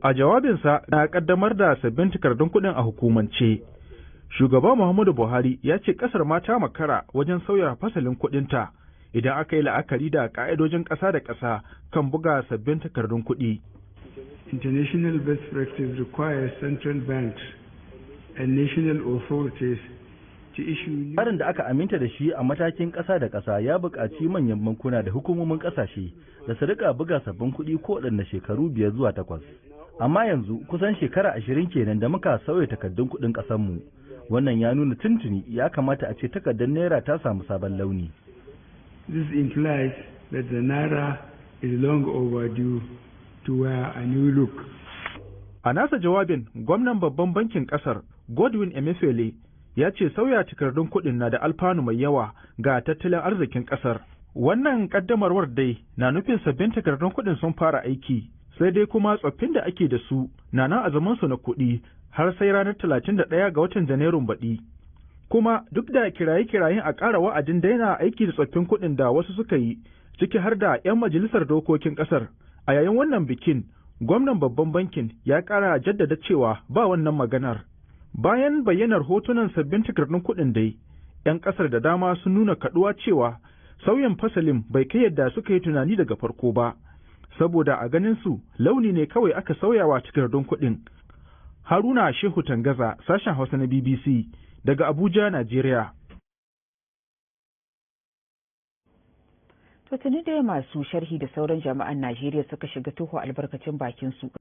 A jawabinsa na kaddamar da sabbin takardun kuɗin a hukumance, Shugaba Muhammadu Buhari ya ce ƙasar ma ta makara wajen sauya fasalin kuɗinta idan aka yi la'akari da ƙa'idojin ƙasa da ƙasa kan buga sabbin takardun kuɗi. International best practice requires central banks and national authorities to issue new Tsarin da aka aminta da shi a matakin ƙasa da ƙasa ya buƙaci manyan bankuna da hukumomin ƙasashe da su rika buga sabbin kuɗi ko waɗanne shekaru 5 zuwa 8. Amma yanzu kusan shekara 20 kenan da muka sauya takardun kuɗin ƙasarmu. Wannan ya nuna tuntuni ya kamata a ce takardar naira ta samu sabon launi. This implies that the naira is long overdue to wear a new look. A nasa jawabin, gwamnan babban bankin ƙasar, Godwin Emefiele, ya ce sauya takardun kuɗin na da alfanu mai yawa ga tattalin arzikin ƙasar. Wannan ƙaddamarwar dai na nufin sabbin takardun kuɗin sun fara aiki, sai dai kuma tsoffin da ake da su na nan a zamansu na kuɗi har sai ranar 31 ga watan Janairun baɗi. Kuma duk da kiraye-kirayen a ƙara wa'adin daina aiki da tsoffin kuɗin da wasu suka yi, ciki har da 'yan majalisar dokokin ƙasar, a yayin wannan bikin, gwamnan babban bankin ya ƙara jaddada cewa ba wannan maganar. Bayan bayyanar hotunan sabbin takardun kuɗin dai, 'yan ƙasar da dama sun nuna kaɗuwa cewa sauyin fasalin bai kai yadda suka yi tunani daga farko ba, saboda a ganin su launi ne kawai aka sauyawa takardun kuɗin. Haruna Shehu Tangaza, sashen Hausa na BBC, daga Abuja, Najeriya. To tuni dai masu sharhi da sauran jama'an Najeriya suka shiga toho albarkacin bakin su.